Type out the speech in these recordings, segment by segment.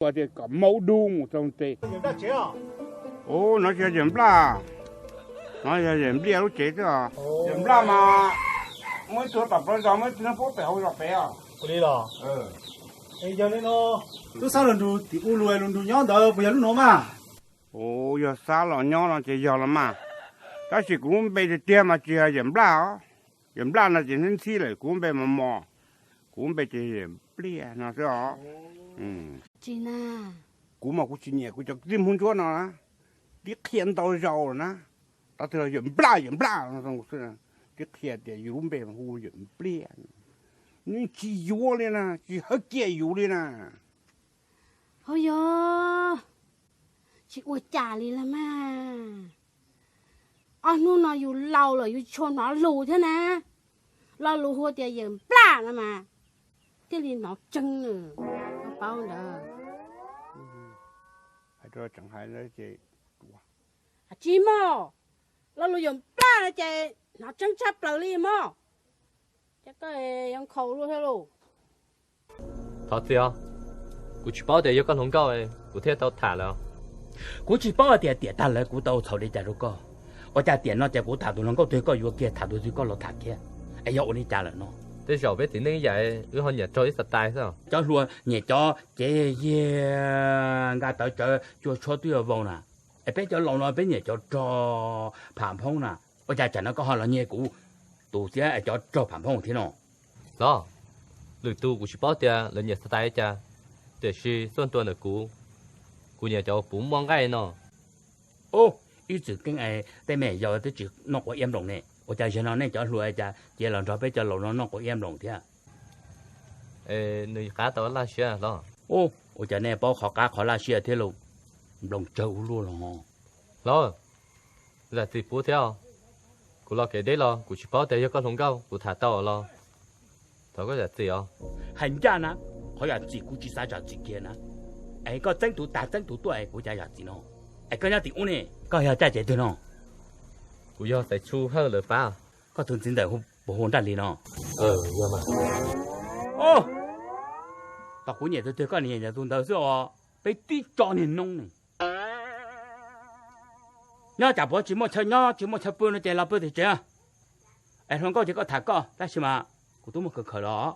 Ua tias kom maub dub mus txog tes. Ub, no tsis yog yawm nplaj, no yog yawm npliaj lub tsev xwb os. Yawm nplaj mas muaj ib tug tom plaub zos, muaj ib tug nyob pem hauv zos pem os. Ua li los? Yog li no, twb xab los nrug tim ub lug lug nrug nyob ntawd puas yog lub no mas? Ub, yog xab los nyob no ces yog los mas, tab sis kuv lub npe tiag tiag mas tsis yog yawm nplaj os. Yawm nplaj no ces ntxhib ntxhib lawm, kuv lub npe mos mos, kuv lub npe ces yawm npliaj no xwb os. Tsis na, kuv mas kuv tsis nyiam kuv cov kwv tij Hmoob Ntsuab no na, tib qhia ntau zaus lawm na, tab twg los yawm nplaj yawm nplaj no xwb. Tib qhia tias yus lub npe hu yawm npliaj, nws tsis yuav li na, tsis hawb kiag yus li na. Hauj yog, tsis ua cas li las mas. Ob hnub no yus laus lawm yus tsis tshua hnov lus thiab na. Lo lus hu tias yawm nplaj no mas thiaj li hnov tseeb nws, koj paub ntawd. Hais rau tseem hais ces, tsis mog, lo lus yawm nplaj no ces hnov tseeb tshaj plaws li mog. Ces koj yuav nkhaus luaj thiab lauj. Thov txim os, kuv tsis paub tias yog koj hluas nkauj kuv thiaj tau tham lawv. Kuv tsis paub hais tias tiam tag lawv kuv tau txhaum li cas rau koj. Ua cas tiam no ces kuv tham tus hluas nkauj twg koj yuav kiag, tham tus twg koj los tham kiag, es yog ua li cas lawm no? Tej zaum peb txiv neej ib yam, wb ho nyiam raug ib xav tais xwb. Cov hluas nyiam cov cev yiag nka tawv tsawv cua tshuab twb yuav vau na, es peb cov laus no peb nyiam cov rog pham phoob na. Ua cas tsam no koj ho los nyiag kuv tus txiab cov rog pham phoob thiab no? Los, lwm tus kuv tsis paub tias lawv nyiam xav tais li cas, tiam sis txuj ntua ntawm kuv, kuv nyiam cov puv muaj nqaij no. Ub, ib txwm keeb es tej me nyuam yaus twb tsis noj quav iab nploos ne, ua cas zaum no nej cov hluas cas cia los nrog peb cov laus no noj quav iab nploos thiab? Nws qab tau laj siab los. Ub, ua cas nej paub qhov qab qhov laj siab thiab lauj? Nploos tsawg ua luaj los. Hlob, zam txim pub thiab os. Kuv los kev deb los kuv tsis paub tias yog koj hluas nkauj kuv tham tau los. Thov koj zam txim os. Hais ncaj na, qhov zam txim kuv tsis xav zam txim kiag na. Es koj txeeb tus tag txeeb tus tuaj es kuv cas zam txim no. Es koj nyob tim ub ne, koj yog caj ces twg no? Kuv yog Xaiv Tshu Hawj lawv pab. Koj tus txiv ntawm puas hu Nraj Lis no? Tom kuv nyiam tus twg koj nyiam tus ntawd xwb os. Peb tib tso niag noob ne. Nyob tsam puav tsis muaj chaw nyob tsis muaj chaw pw no ces los pw tim tsev. Es hluas nkauj ces koj tham koj tab sis mas kuv twb muaj khawm khawm los.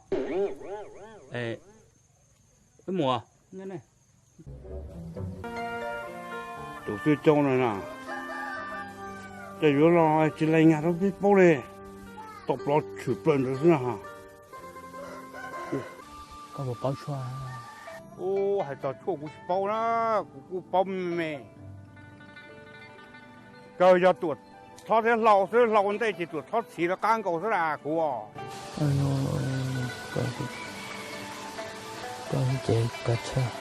Wb mus. Tus xwb coob no na, cas yuav los tsis lees nyag rau peb paub li, tau plov tshwm plaws ntawd xwb na. Koj puas paub tshuaj? Ub, hais txog tshuaj kuv tsis paub na, kuv kuj paub me me. Kawg yog Tuam Thoj thiab Hlau xwb, Hlau ua ntej ces Tuam Thoj txhiv lawv qab nkaus xwb las kuv. Koj ces koj tshaj.